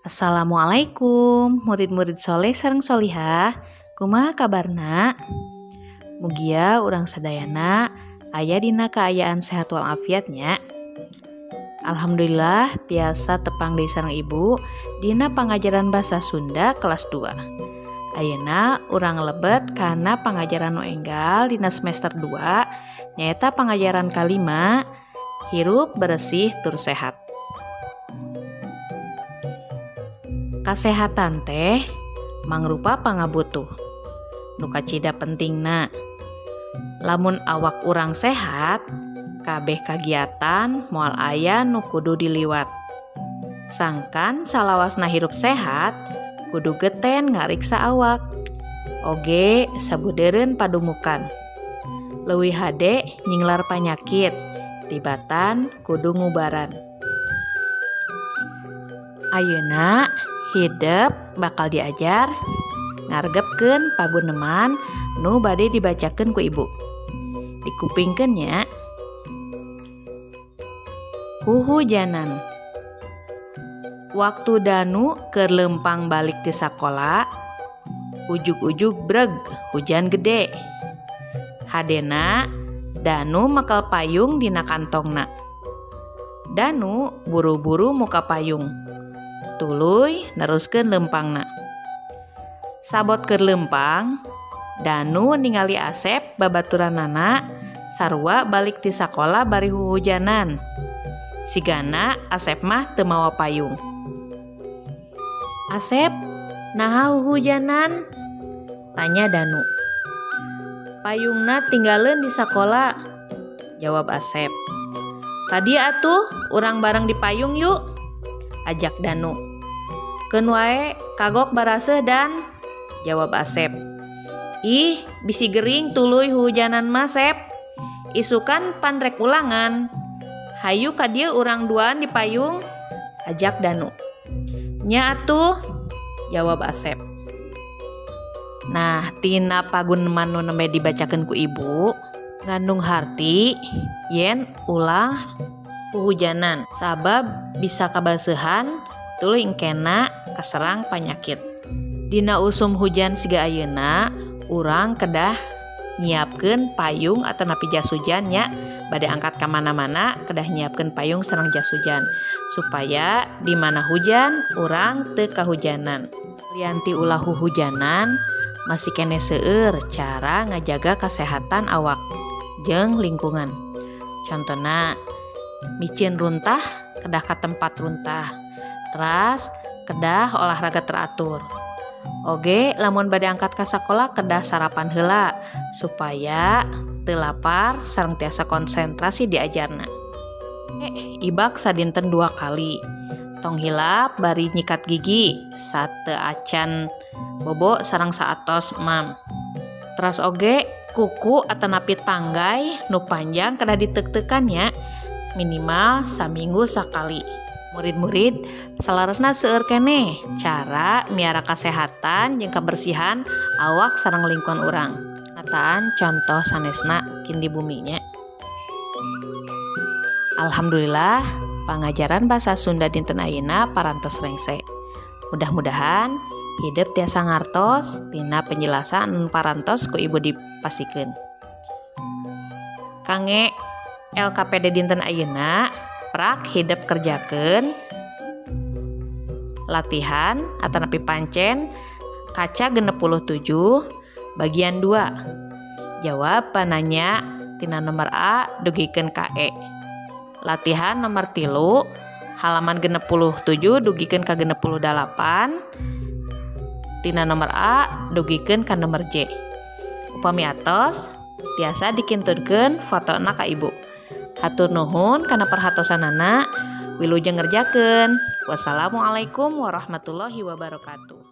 Assalamualaikum murid-murid soleh sareng solihah, kumaha kabarna? Mugia urang sadayana aya dina kaayaan sehat walafiat nya. Alhamdulillah tiasa tepang deui sareng ibu dina pangajaran basa Sunda kelas 2. Ayeuna urang lebet kana pangajaran nu enggal dina semester 2, nyaeta pangajaran kalima, hirup bersih tur sehat. Kasehatan teh mangrupa pangabutuh nu kacida pentingna. Lamun awak urang sehat, kabeh kagiatan moal aya nu kudu diliwat. Sangkan salawasna hirup sehat, kudu geten ngariksa awak. Oge sabudeureun padumukan. Leuwih hade nyinglar panyakit, tibatan kudu ngubaran. Ayeuna hidep bakal diajar ngargepkeun paguneman nu bade dibacakeun ku ibu. Dikupingkeun nya. Huhujanan. Waktu Danu keur leumpang balik ti sakola, ujug-ujug breg hujan gede. Hadena Danu mekel payung dina kantongna. Danu buru-buru muka payung. Tuluy neruskeun leumpangna. Sabot keur leumpang, Danu ningali Asep babaturanana sarua balik ti sakola bari huhujanan. Sigana Asep mah teu mawa payung. Asep, naha huhujanan? Tanya Danu. Payungna tinggaleun di sakola, jawab Asep. Tadi atuh urang bareng di payung yuk, ajak Danu. Keun wae kagok baraseuh dan, jawab Asep. Ih, bisi gering tuluy huhujanan mah Sep. Isukan pan rek ulangan. Hayu ka dieu urang duaan di payung, ajak Danu. Nya atuh, jawab Asep. Nah, tina paguneman nu nembe dibacakeun ku ibu, ngandung harti yen ulah huhujanan, sabab bisa kabaseuhan tuluy engkena kaserang panyakit. Dina usum hujan siga ayeuna, urang kedah nyiapkeun payung atanapi jas hujan nya. Bade angkat ka mana-mana kedah nyiapkeun payung sareng jas hujan supaya di mana hujan urang teu kahujanan. Lianti ulah huhujanan masih keneh seueur cara ngajaga kasehatan awak jeung lingkungan. Contona micin runtah kedah ka tempat runtah. Teras kedah olahraga teratur. Oge lamun bade angkat ka sakola kedah sarapan heula supaya teu lapar sareng tiasa konsentrasi diajarna. Ibak sadinten 2 kali. Tong hilap bari nyikat gigi sateu acan bobo sareng saatos mam. Teras oge kuku atanapi tanggai nu panjang kedah ditek-tekan nya, minimal saminggu sakali. Murid-murid salarasna seueur keneh cara miara kasehatan jeung kebersihan awak sareng lingkungan urang. Nataan contoh sanesna kin di buminya. Alhamdulillah pangajaran bahasa Sunda dinten ayeuna parantos rengse. Mudah-mudahan hidep tiasa ngartos tina penjelasan anu parantos ku ibu dipasikeun. Kangge LKPD dinten ayeuna prak hidep kerjakeun latihan atanapi pancen kaca 67 bagian 2. Jawab pananya tina nomor A dugikeun ka E. Latihan nomor 3 halaman 67 dugikeun ka 68 tina nomor A dugikeun ka nomor J. Upami atos tiasa dikintunkeun fotona ka ibu. Hatur nuhun kana perhatosanana, wilujeng ngerjakeun. Wassalamualaikum warahmatullahi wabarakatuh.